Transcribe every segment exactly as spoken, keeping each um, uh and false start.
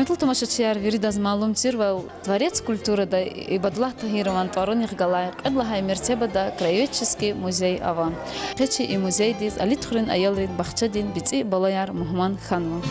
Гьуьрметлу тамашачияр, виридаз малум тирвал, Дворец культурада Ибадуллагь Тагьирован тӀварунихъ галай кьвед лагьай мертебада краеведческий музей ава. Къе чи и музейдиз Алитхуьруьн аялрин бахчадин бицӀи балаяр мугьман хьанва.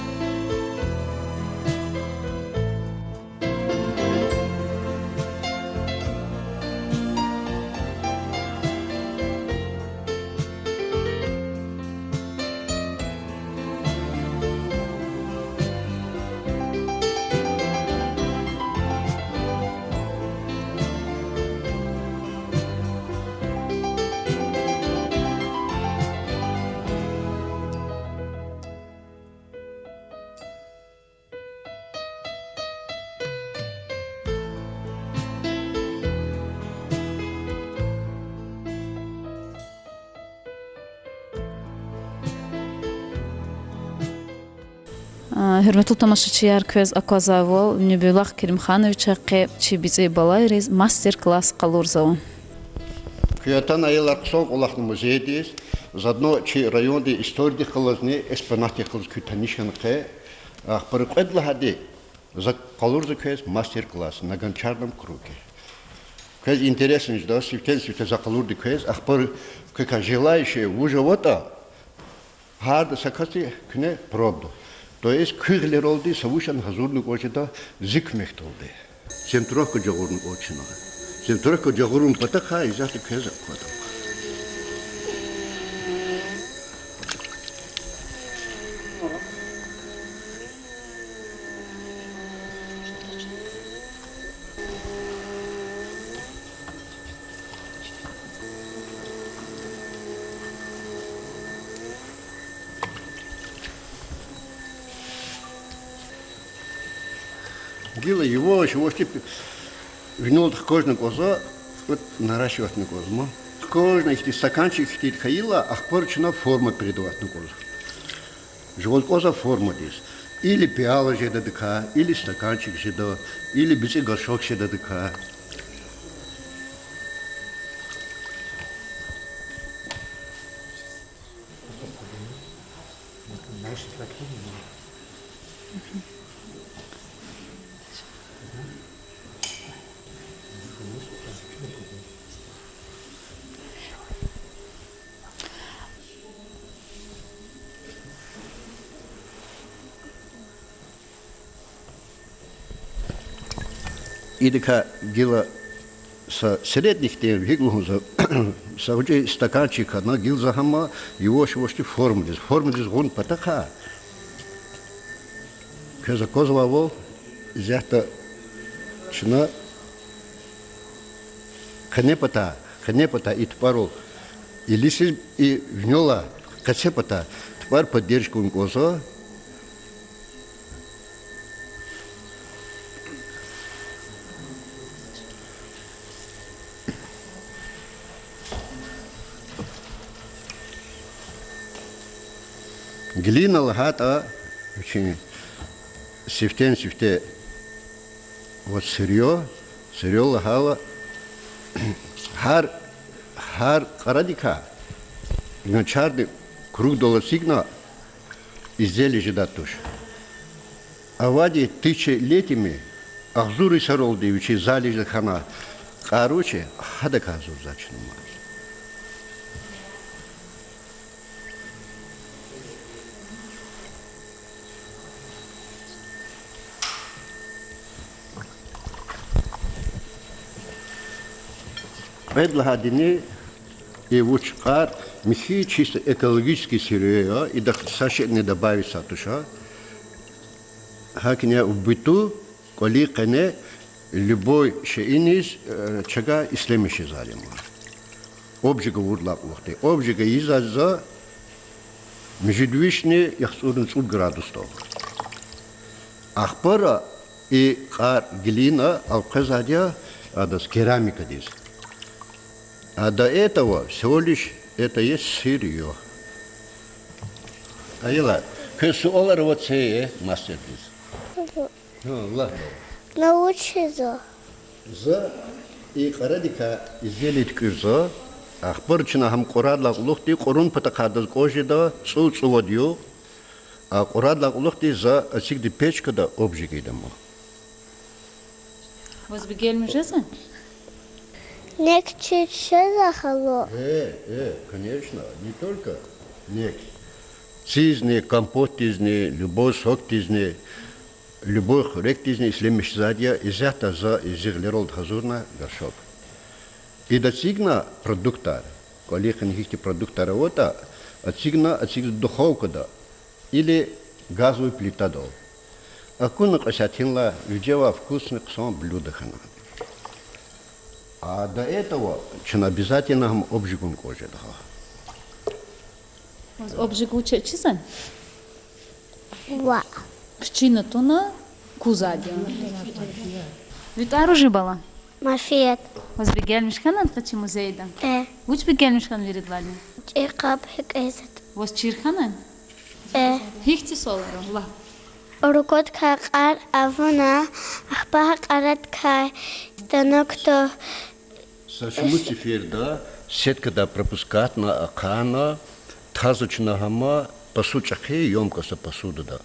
А, гьуьрметлу тамашачияр, квез аквазвайвал, Небиуллагь Керимхановича къе чи бицӀи балайриз мастер-класс къалурзава. Куьн атана, аялар, хъсан кӀвалахна музейдиз, заодно чи райондин историядихъ галазни экспонатдихъ галаз куьн таниш хьана къе. Ахпа кьвед лагьайди, за къалурзава квез мастер-класс на гончарном круге. Квез интересно жеда, сифтени-сифте за къалурда квез, ахпа квекай желающие вуж аватӀа, гьарда са касди куьне пробда. То есть куь гъилералди са вуч яна гьазурна кӀватӀ жеда, зи куьмекдалди. Центровка жагъурна кӀватӀ чна. Центровка жагъурун патахъай исятда квез аквада. Гила его ш-, вошти п-, винелди хкажна кӀвазва, вот наращиватьна кӀвазма. Хкажна ихьтин стаканчик хьтин хьайила, ахпа чна форма придаватьна кӀвазва. Жуваз кӀвазва формадиз. Или пияла жедадакай, или стаканчик жеда, или бицӀи горшок жедадакай. Идакай гила са середникдин, гьикӀ лугьун за, са гъвечӀи стаканчик хьана, гила за гьама яваш-явашди формадиз, формадиз гъун патахъай, квез аквазвайвал, исятда чна къене патай, къене патай и тупӀарал илисиз, и винелай къецепата тупӀар поддержка авун кӀвазва. Глина лагьайтӀа, вичин сифтени-сифте, вот сырьё, сырьё лагьайла, гьар, гьар кьарадикай гончарный кругдал эцигна изделие жедай туш. Авайди тысячелетиями агъзур йисаралди вичи залежда хьана кьар вуч я, гьадакай зурзавай чна ман. Кьвед лагьайдини, и вуч кьар, михьи чисто экологический сырьё я, идахъ са шейни добавить авай туш. ГьакӀни я в быту, кӀвалин къене, любой шейиниз, э, чага ишлемишзавайди я ман. Обжига авурдалай кьулухъди. Обжига ийизвайди я за муьжуьд вишни яхцӀурни цӀуд градусдал. Ахпа и кьар глина элкъвезвайди я адаз, керамикадиз. А до этого всего лишь это есть сырьё. Аялар, квез суалар аватӀа, мастердиз. Гьа, лагь. Научи за. За и кьарадикай изделие туькӀуьрзава. Ахпа чна гьам кьурайдалай кьулухъди кьурун патахъай адаз кӀватӀ жеда цӀуд-цӀувад югъ. А кьурадилай кьулухъди за эцигда печкада обжиг ийида ман. Ваз бегенмиш жезва? Нек чир жезва, хало? Э, э, конечно, не только нек. Цизни, компотдизни, любой сокдизни, любой хуьрекдизни ишлемишзавайди я, исятда за зи гъилералди гьазурна горшок. Ида эцигна продуктар, кӀвалихъни гьихьтин продуктар аватӀа, эцигна, эцигна духовкада или газовый плитадал. Акуна кьве сятинлай, вижевай вкусный хъсан блюдо хьана. А до этого чна обязательно гьам обжигун кӀватӀ жеда гьа. Ваз обжиг вуч я чизва? Ваъ. Пичина туна кузади. Ви тӀвар вуж я, бала? Мафият. Ваз бегенмиш хьанани къе чи музейда? Э. Вуч бегенмиш хьана виридалайни? ЧӀир кьаб гьикӀ ийизва. Ваз чир хьанани? Э. Гьихьтин суалар ава, лагь. Руквадикай кьар авуна, ахпа гьа кьарадикай станокда. Са шумуд сеферда сеткада пропускатна, ахъайна, тазва чна гьам, посуд, чӀехи ёмкостда, посудада.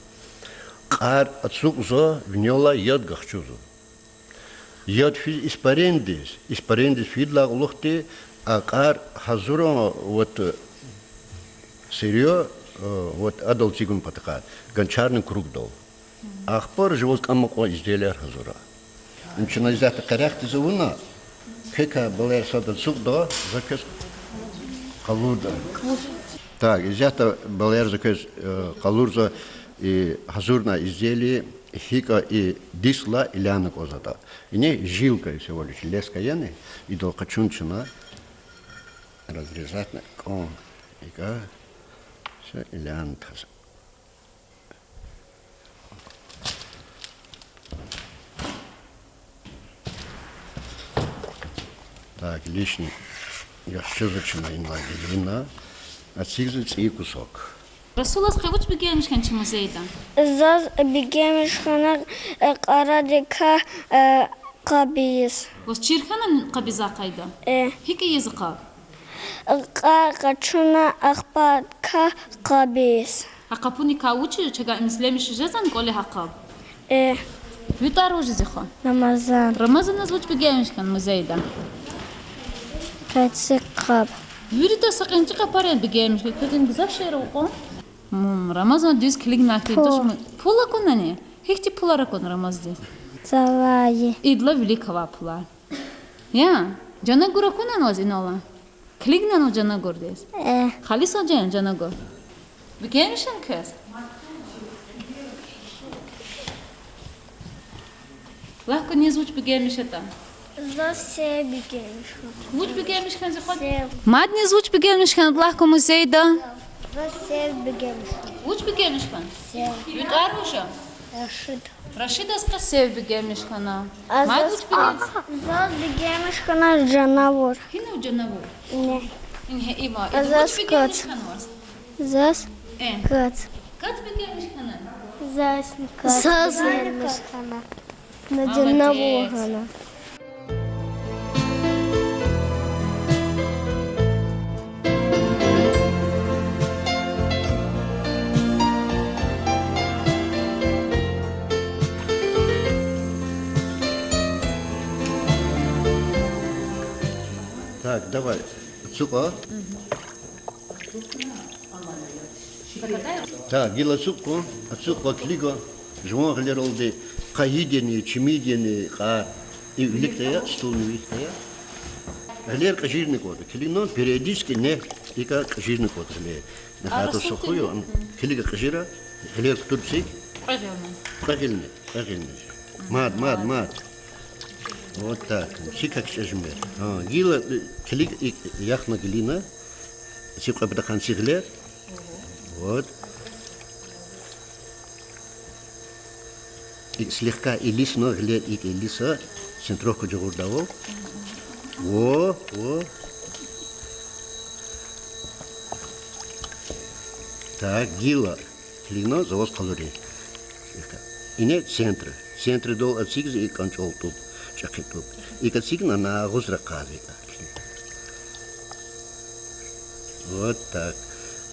Кьар ацукьзава, винелай яд къахчузва. Яд физ испарендиз, испарендиз фидалай кьулухъди а кьар гьазур, вот, сырьё, вот, адал эцигун патахъай, гончарный кругдал. Ахпа жуваз кӀама кьван изделияр гьазура. Им чна исятда къерехдиз авуна, квекай балаяр сад ацукьда, за квез къалурда. Так, исятда балаяр за квез, э, къалурзава, и гьазурна изделие, гьикӀ и дисклай иляна кӀанзаватӀа. Ина жилка, всего лишь леска яни, идал къачун чна разрезатьна кӀан, икӀа, всё, иляна таз. Так, лишний яхцӀурзава чна инлай гилина, эцигзава цӀийи кусок. Расул, ваз къе вуч бегенмиш хьана чи музейда? Заз бегенмиш хьана, э, кьарадикай, э, кьаб ийиз. Ваз чир хьанани кьаб ийиз къайда? Э. ГьикӀ ийизва кьаб? Кьар къачуна, ахпа кьаб ийиз. А къапуникай вуч чага излемиш жезвани кӀвале гьа кьаб? Э. Ви тӀвар вуж я, зи хва? Рамазан. Рамазан, ваз вуч бегенмиш хьана музейда? Къеци кьаб. Вирида са кьенчӀи къапарин бегенмиш хьана, квез гзаф шейэр ава кьван. М, Рамазан, дуьз килигна хьи, пул. Туш м-, пул акунани? Гьихьтин пулар акуна Рамазандиз? Цавай. Идалай вилик авай пулар. Я, Жанагур акунани ваз инал? Килигнани ваз Жанагурдиз? Э. Халис ваз Жан-, Жанагур? Бегенмиш хьана квез? Лагь куниз вуч бегенмиш атӀа? Заз сев бегенмиш хьана. Вуч бегенмиш хьана, зи хва? Сев. Мадниз вуч бегенмиш хьана, лагь куни, музейда? Заз сев бегенмиш хьана. Вуч бегенмиш хьана? Сев. Ви тӀвар вуж я? Рашид. Рашидаз къе сев бегенмиш хьана. Мад вуч бегенмиш? Заз бегенмиш хьана жанавур. Гьинав жанавур? Ингье. Ингье, има. Заз вуч бегенмиш хьана ваз? Заз? Э. Кац. Кац бегенмиш хьана? Заз кац. Заз бегенмиш хьана. Молодец. На жанавур хьана. Так, давай. Ацукьа. Так, гила ацукьа, ацукьа, килига, жуван гъилералди, къайидани, чимидани кьар. И виликдай я, стулни виликдай я. Гъилер кьижирна кӀанда, килигна, периодически не, икӀа кьижирна кӀанда гъилер. Нагьатда сухуй я, килига кьижира, гъилер кутур цик. Кьве гъилни, кьве гъилни. Мад, мад, мад. Вот так. Цик кӀвачӀ жемир. Гила, э, килиг, и, яхна гилина. Ци кьве патахъай ци гъилер. Вот. И слегка илисна, гъилер икӀ илиса, центровка жагъурдавал. Во, во. Так, гила. Килигна, за ваз къалуриз. Слегка. Ина центр. Центрдал эцигиз и кӀанчӀал тӀуб, чӀехи тӀуб. ИкӀ эцигна, на агъуз ракъаз икӀ. Вот так.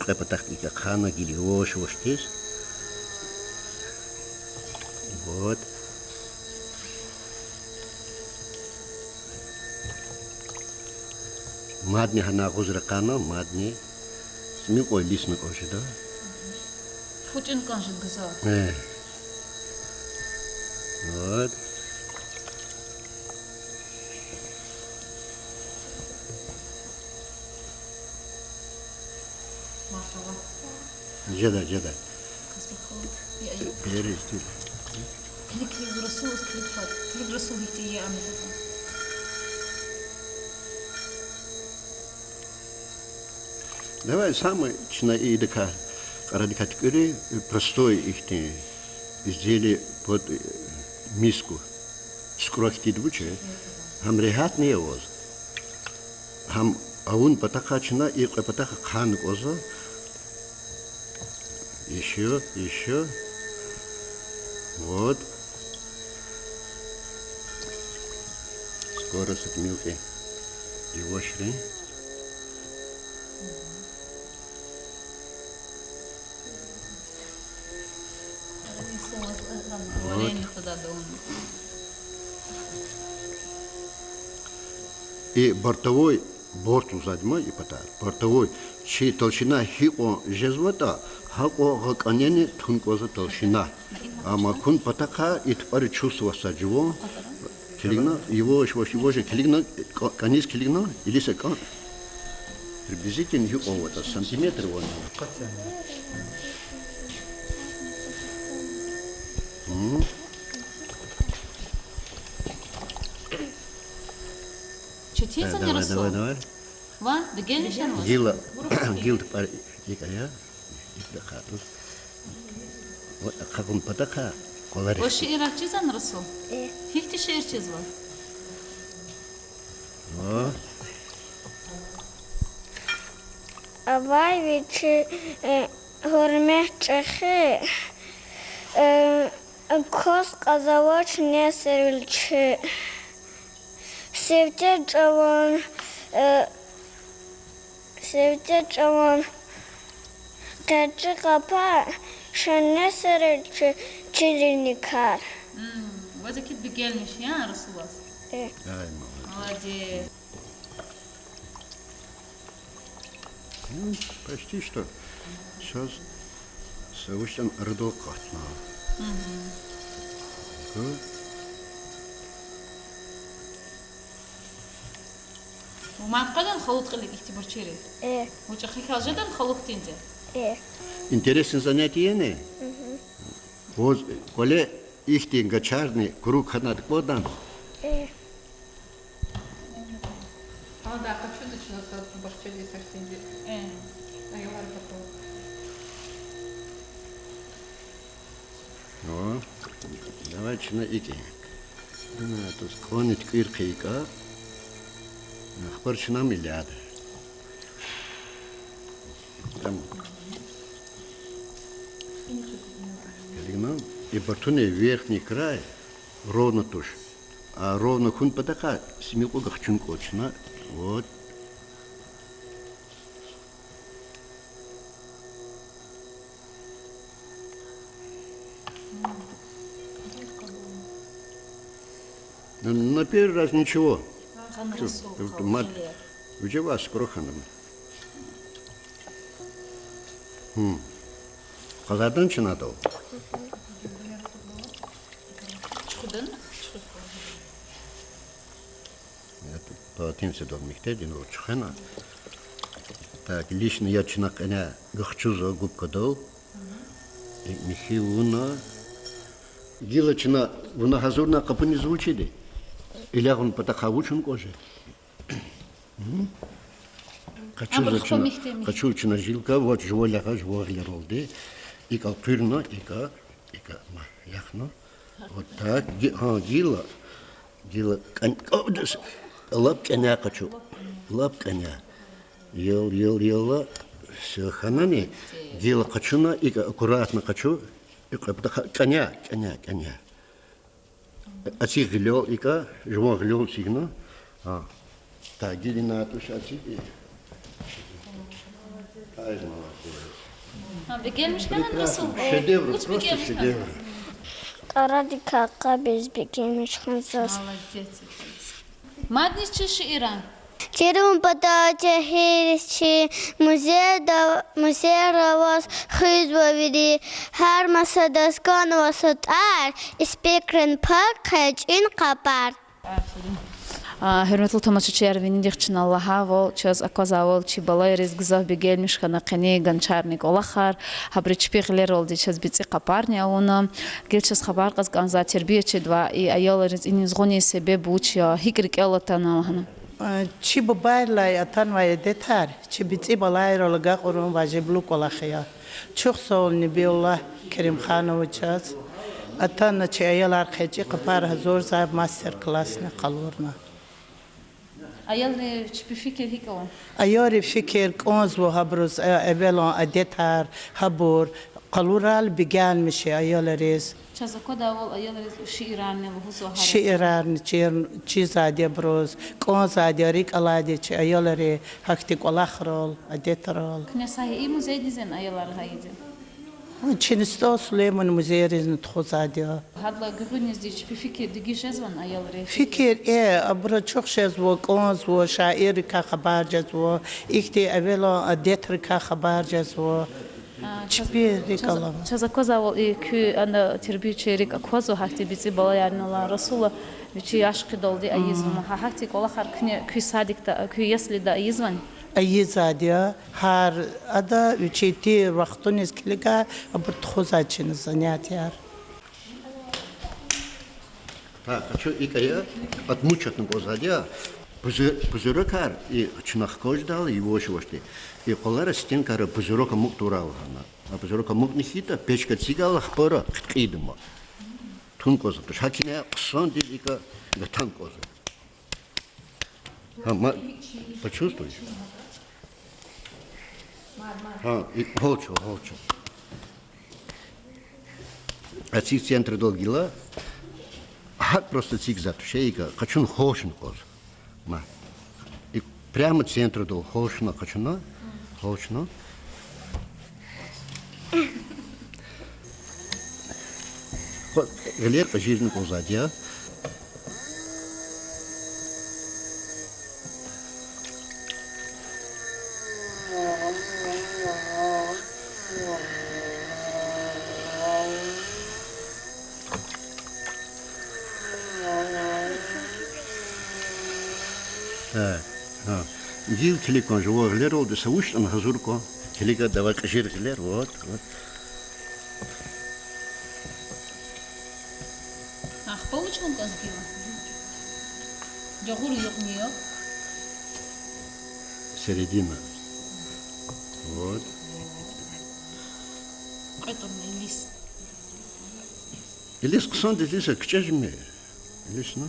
Кьве патахъ икӀ хъана гила яваш-явашдиз. Вот. Мадни гьана агъуз ракъана, мадни. СмикӀуй лисна кӀан жеда. ФутӀун кӀан жеда гзаф. Э. Вот. Машалла. Жеда, жеда. Кас бахуд. Я, я. Бере исти. Килиг, килиг, Расул, килиг, килиг, Расул, ихьтин я амиза. Давай самый чна идакай, кьарадикай туькӀуьрин, простой ихьтин изделие под, э, миску. СукӀра хьтинди вуч я? Гьам регьятни я ваз. Гьам авун патахъай чна и кьве патахъ хъана кӀанзава. Ещё, ещё. Вот. Скоро сатмилки. Ивошри. Вот. И бортовой, борт лугьузвайди ма и пата, бортовой, чи толщина гьикьван жезватӀа, гьакьван гьа кӀанени тун кӀанзава толщина. Амма кун патахъай и тупӀари чувствоватьзава жуван. Килигна, ивош, ивош, ивош, килигна, кӀа-, кӀаниз килигна, илиса кӀан. Приблизительно гьикьван аватӀа, сантиметр ван. Гьм. Четин я, давай, Расул. Давай, давай. Ва, бегенмишани ваз? Гила, гила тупӀар икӀ ая. ИкӀ да хатуз. Ва, хакун патахъай къвалар. Ва шиирар чизвани, Расул? Э. Гьихьтин шиир чизва? Ва. Авай вичи, э, гьуьрмет чӀехи, э, кваз кьазвач несилри чи. Сифте чӀаван, э, сифте чӀаван къеци къапар, шенесери чи-, чилин никар. М, ваз акид бегенмиш я, Расул, ваз? Э. Ай, молодец. Молодец. Ну, почти что. Сейчас са вуч ятӀани арадал акъатна. Мгм. Ку. Вун мад къведани халу кьилик ихьтин бурчийри? Э. Вун чӀехи хьиз жедани халу хьтинди? Э. Интересное занятие яни? Мгм. Ваз кӀвале ихьтин гачарни круг хьанайтӀа кӀандани? Э. Гьада къачуда чна са бахчади, са хьтинди. Э. Аялар патал. О, давай чна икӀ. Ана, таз кӀвани туькӀуьр хъийида. Ахпа чна милад. Там. Килигна, и бортунин верхний край ровно туш. А ровно хьун патахъай сими кьуд гахчун кӀвачна. Вот. Ну, на первый раз ничего. Чё, мад, уже вас кроханом. Хм. Къазардан чна тӀал. Чуьхуьдан? Чуьхуь. Я тут полотенце дал михьтедин вал чуьхвена. Так, лишний я чна къене гахчузва губкадал. Михьи вуна. Гила чна вуна гьазурна къапуниз вучиди? Илягъун патахъай вучун кӀвачи? Къачузва чна, къачуз чна жилка, вач жува лягъа, жува гъилералди. ИкӀ элкъуьрна, икӀа, икӀа, ма, яхна. Вот так, ги-, гьа, гила, гила кӀан-, кӀавдас, лап кӀаняй къачу, лап кӀаняй. Ел, ел, ела, всё, хьанани, гила къачуна, икӀа аккуратно къачу, икӀа патахъай кӀаняй, кӀаняй, кӀаняй. Аци гъилел икӀа, жуван гъилел сигна. А. Та гилина туш аци. Ай, молодец. А, бегенмиш хьана, Расул? Прекрасно. Шедевр, просто шедевр. Арадикай къабиз бегенмиш хьанзаз. Молодец. Мадни чи шиирар. Чирун патал жегьилриз чи музейда, музейра ваз хуьзва вири, гьар масадаз кӀанзава са тӀвар, испикрин пак хъенчӀин къапар. Аферин. А, гьуьрметлу тамашачияр, винидихъ чна лагьайвал, чаз аквазвайвал, чи балайриз гзаф бегенмиш хьана къенин ганчарни кӀвалахар, гьабуру чпин гъилералди чаз бицӀи къапарни авуна. Гила чаз хабар кьаз кӀанзавай тербиячидивай и аялриз иниз гъунин себеб вуч я, гьикӀ рикӀел атана лагьана. Э, чи бубайрилай атанвай адетар чи бицӀи балайрал агакьарун важиблу кӀвалах я. Чухсагъул, Набиуллагь Керимханович, чаз атана чи аялар хъенчӀин къапар гьазурзавай мастер-классни къалурна. Аялри чпи фикир гьикӀ ава? Аялри фикир кӀанзава гьабуруз, э, эвелан адетар, гьабур къалурал бегенмиш я аялриз. Чаз аквадайвал, аялриз шиирарни лугьузва гьар. Шиирарни чир-, чизвайди я абуруз, кӀанзавайди я, рикӀ алайди я чи аялри гьахьтин кӀвалахрал, адетрал. Куьне сагьи и музейдизни аялар гьайиди? Чини СтӀал Сулейманан музейризни тухузвайди я. Гьадалай гуьгъуьнизни чпи фикир дегиш жезвани аялрин? Фикир, э, абур ачух жезва, кӀанзава, шаиррикай хабар жезва, ихьтин эвелан адетрикай хабар жезва. А, чпи чаз-, рикӀ чаз-, алава. Чаз аквазвайвал, и куь ана тербиячийрик аквазва гьахьтин бицӀи балаярни ала, Расула вичин яш хъийидалди айизва. Гьа гьахьтин кӀвалахар куьне куь садикда, куь яслида айизвани? Айизвайди я, гьар ада вичин тир вахтуниз килигай абур тухузвай чна занятияр. Так, а чун икӀ я, отмучатьна кӀанзавайди я. Пузы-, пузырёкар, и чна хкаждал, и воши-вошди. И къвалара стенкара пузырёк амукь тавурай лагьана. А пузырёк амукьна хьайитӀа, печка эцигайла ахпа хъиткьийда ман. Тун кӀанзавайди туш. ГьакӀ ина хъсандиз икӀ гатан кӀанзава. Гьа, ма-, почувствуй. Гьа, и, гьалчу, гьалчу. Эциг центрдал гила. ГьакӀ просто эцигзавай туш, икӀ, къачун гьалчна кӀанзава. Ма. И прямо центрдал гьалчна къачуна, гьалчна. Гъилер кьежирна кӀанзавайди я. Так, гьа. Гила килиг кван жуван гъилералди, са вуч ятӀани гьазур кван. Килиг, давай, кьежир гъилер, вот, вот. Ахпа вуч кван кӀанзава гила? Жагъур юкьни я. Середина. Вот. Кьве тӀуьрни илис. Илис хъсандиз илис кичӀе жемир. Илисна.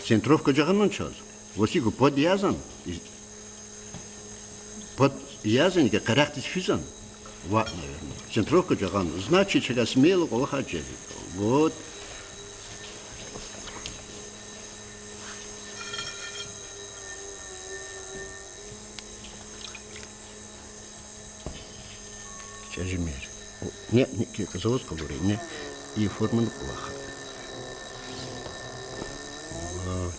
Центровка жагъанани чаз? Васику, пад язан? Пад язан, икӀ къерехдиз физан? Ва, наверно. Центровка жагъана. Значит, чакай смело кӀвалахар жезва. Вот. КичӀе жемир. Не, не, ки-, завоз къалури, не. И формана кӀвалаха. Вот.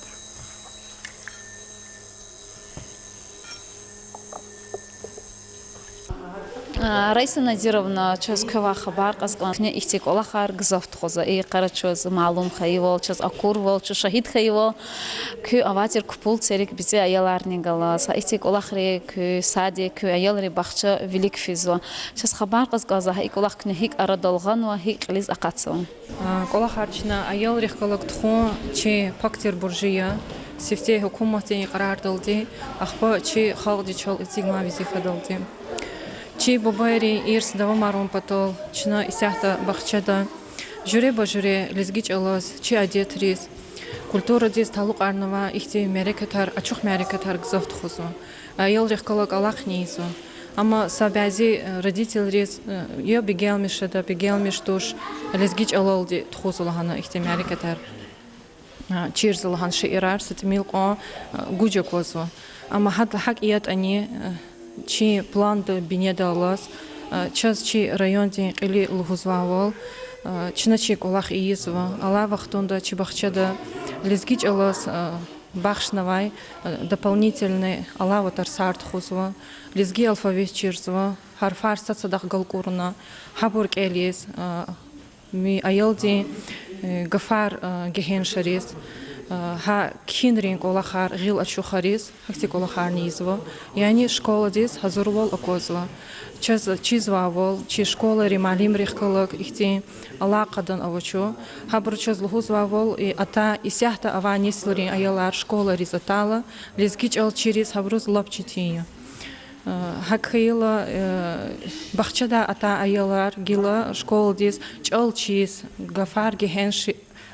А, Раиса Надировна, чаз квевай хабар кьаз кӀан, куьне ихьтин кӀвалахар гзаф тухузва. И къара чаз малум хьайивал, чаз акурвал, чун шагьид хьайивал, куь авай тир купул церик бицӀи аяларни галаз, гьа ихьтин кӀвалахрик куь садик, куь аялрин бахча вилик физва. Чаз хабар кьаз кӀанзава, гьа и кӀвалах куьне гьикӀ арадал гъанва, гьикӀ кьилиз акъатзава. А, кӀвалахар чна аялрихъ галаз тухун чи пак тир буржи я. Сифте гьукуматдин икьрардалди, ахпа чи халкьдин чал эцигун везифадалди. Чи бубайрин ирс давамарун патал чна исятда бахчада жуьреба-жуьре лезги чӀалаз, чи адетриз, культурадиз талукьарнавай ихьтин мярекатар, ачух мярекатар гзаф тухузва. Аялрихъ галаз алахъни ийизва. Амма са бязи родительриз я бегенмиш жеда, бегенмиш туш, лезги чӀалалди тухузва лагьана ихьтин мярекатар, чирзава лагьана шиирар, са тӀимил кьван гуж аквазва. Амма гьадал гьакӀ ятӀани, чи планда бинедаллаз, чаз чи райондин кьили лугьузвайвал, чна чи кӀвалах ийизва. Алай вахтунда чи бахчада лезги чӀалаз бахшнавай дополнительный алава тарсар тухузва, лезги алфавит чирзава, гьарфар сад-садахъ галкӀурна, гьабур кӀелиз, аялдин гафар гегьеншариз, гьа кхьинрин кӀвалахар гъил ачухариз, гьахьтин кӀвалахарни ийизва. Яни школадиз гьазурвал аквазва. Чаз чизвайвал, чи школайрин муаллимрихъ галаз ихьтин алакъадан ава чун. Гьабуру чаз лугьузвайвал, атай исятда авай несилрин аялар школайриз атайла, лезги чӀал чириз гьабуруз лап четин я. ГьакӀ хьайила, бахчадай атай аялар гила школадиз чӀал чиз, гафар гегьенш,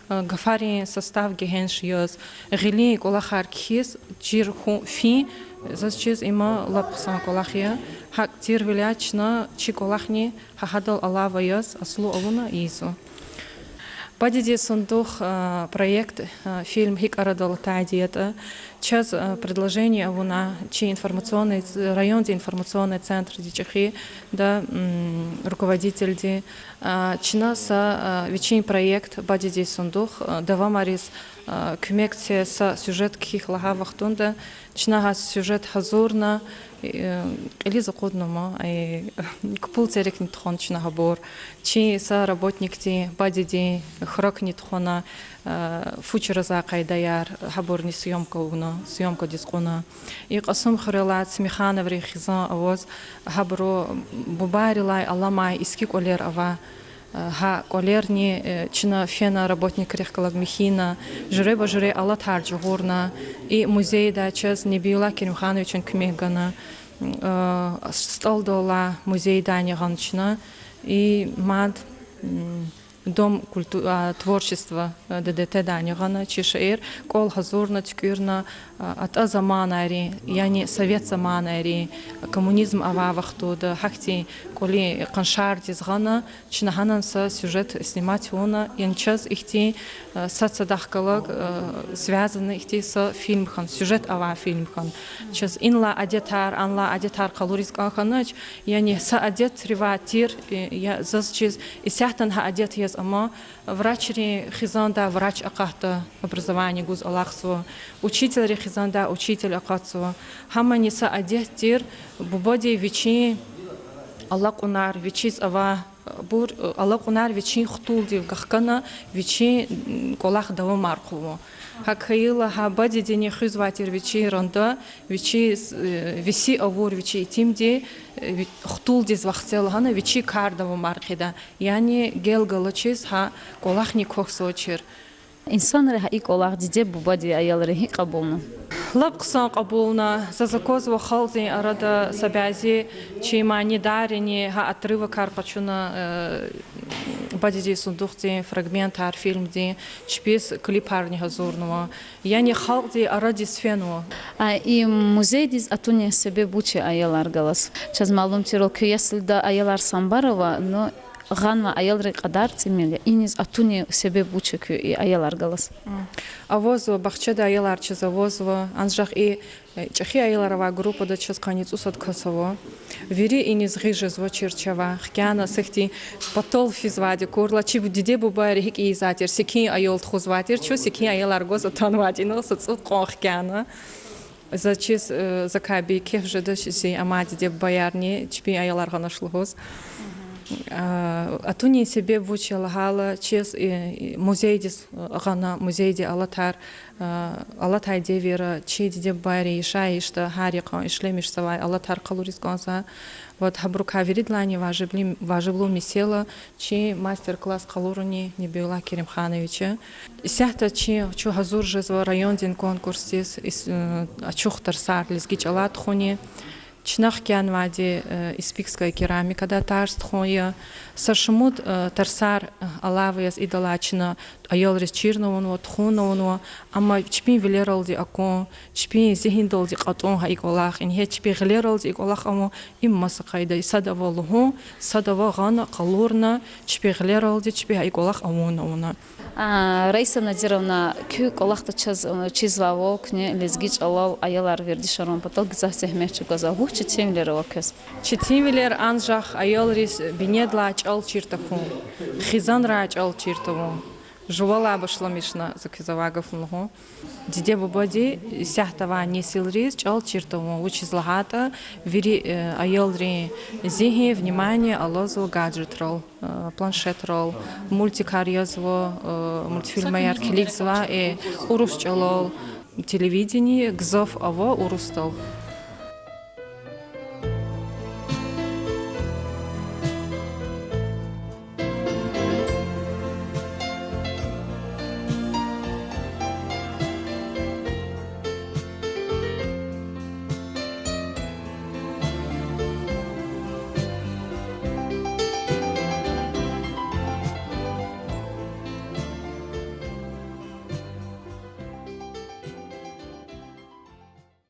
гафарин состав гегьенш яз, гъилин кӀвалахар кхьиз чир хьун фин, заз чиз има лап хъсан кӀвалах я. ГьакӀ тирвиляй чна чи кӀвалахни гьа гьадал алава яз аслу авуна ийизва. Бадедин сундух проект, фильм гьикӀ арадал атайди ятӀа, чаз предложение авуна чи информационный, райондин информационный центрдин чӀехиди, руководительди, чна са вичин проект Бадедин сундух давамариз куьмек це са сюжет кхьихь лагьай вахтунда, чна гьа сюжет гьазурна, кьилиз акъудна ман, кпул церекни тухвана чна гьабур. Чи са работникди бадедин хракни тухвана, фу чразвай къайдаяр, гьабурни съёмка авуна, съёмкадиз кьуна. И Кьасумхуьрелай Цмихановрин хизан аваз, гьабуру бубайрилай аламай иски кӀвалер ава. Гьа кӀвалерни чна фена, работникрихъ галаз михьна, жуьреба-жуьре алатар жагъурна. И музейда чаз Небиуллагь Керимхановичан куьмек гана. СтӀалдал алай музейдани гъана чна. И мад Дом культу-, творчества ДДТ-дани гъана чи шаир, кӀвал гьазурна, туькӀуьрна, атӀа заманайрин, яни совет заманайрин, коммунизм авай вахтунда гьахьтин кӀвалин къаншардиз гъана, чна гьанани са сюжет снимать авуна, яни чаз ихьтин сад-садахъ галаз связанный ихьтин са фильм хьана, сюжет авай фильм хьана. Чаз инлай адетар, анлай адетар къалуриз кӀан хьанач, яни са адетривай тир, я заз чиз исятдани гьа адет яз ама, врачрин хизанда врач акъатда, образование гуз алахъзава, учительрин хизанда учитель акъатзава. Гьамани са адет тир, бубади вичин алакьунар, вичиз авай бур алакьунар вичин хтулдив вахкана, вичин кӀвалах давамар хъувун. ГьакӀ хьайила гьа бадедини хуьзвай тир вичин ранда, вичиз, веси авур вичин итимди, ви-, хтулдиз вахце лагьана вичи кар давамар хъийида. Яни гел галачиз гьа кӀвалахни квахьзавачир. Инсанри гьа и кӀвалах диде-бубади аялри гьикӀ кьабулна? Лап хъсан кьабулна. Заз аквазва халкьдин арада са бязи чи манидаррини гьа отрывокар къачуна, бадедин сундухдин фрагментар, фильмдин, чпиз клипарни гьазурнава. Яни халкьдин арадиз фенва. А и музейдиз атунин себеб вуч я аялар галаз? Чаз малум тирвал, куь яслида аялар самбар ава, ну, гъанвай аялрин кьадар тӀимил я. Иниз атунин себеб вуч я куь и аялар галаз? Авазва, бахчада аялар чаз авазва, анжах и чӀехи аялар авай группада чаз къанни цӀусад кас ава. Вири иниз гъиз жезвачир чавай, хкяна сихьтин патал физвайди акурла, чи диде-бубайри гьикӀ ийизвай тир, секин аял тухузвай тир, чун секин аялар гваз атанвайди я, инал са цӀуд кьван хкяна. Заз чиз, закай бейкеф жедач зи амай диде-бубаярни чпин аялар гъанач лугьуз. Атунин себеб вуч я лагьайла, чиз музейдиз гъана, музейди алатар, алатай девирра чи диде-бубайрин яшайишда гьар йикъан ишлемишзавай алатар къалуриз кӀанзава. Вот гьабурукай виридалайни важиблу, важиблу месэла чи мастер-класс къалуруни Небиуллагь Керимхановича. Исятда чи, чун гьазур жезва райондин конкурсдиз, ачух тарсар лезги чӀалай тухуни. Чна хкянвайди Испикская керамикадай тарс тухун я. Са шумуд тарсар алава яз идалай чна аялриз чирна авунва, тухунна авунва, амма чпин вилералди акун, чпин зигьиндалди кьатӀун гьа и кӀвалах, ингье чпин гъилералди и кӀвалах авун, им маса къайда. Садава лугьун, садава гъана, къалурна, чпин гъилералди чпи гьа и кӀвалах авун авуна. Раиса Надировна, куь кӀвалахда чаз, чизвайвал, куьне лезги чӀалал аялар вердишарун патал гзаф зегьмет чӀугвазва. Вуч четинвилер ава квез? Четинвилер анжах аялриз бинедилай чӀал чир тахьун, хизанрай чӀал чир тавун. Жувалай башламишна, за квез авай гаф лугьун. Диде-бубади исятда авай несилриз чӀал чир тавун, вучиз лагьайтӀа вири аялрин зигьин, внимание алазва гаджетрал, планшетрал, мультикар язва, мультфильмаяр килигзава, э, урус чӀалал, телевидение гзаф ава урусдал.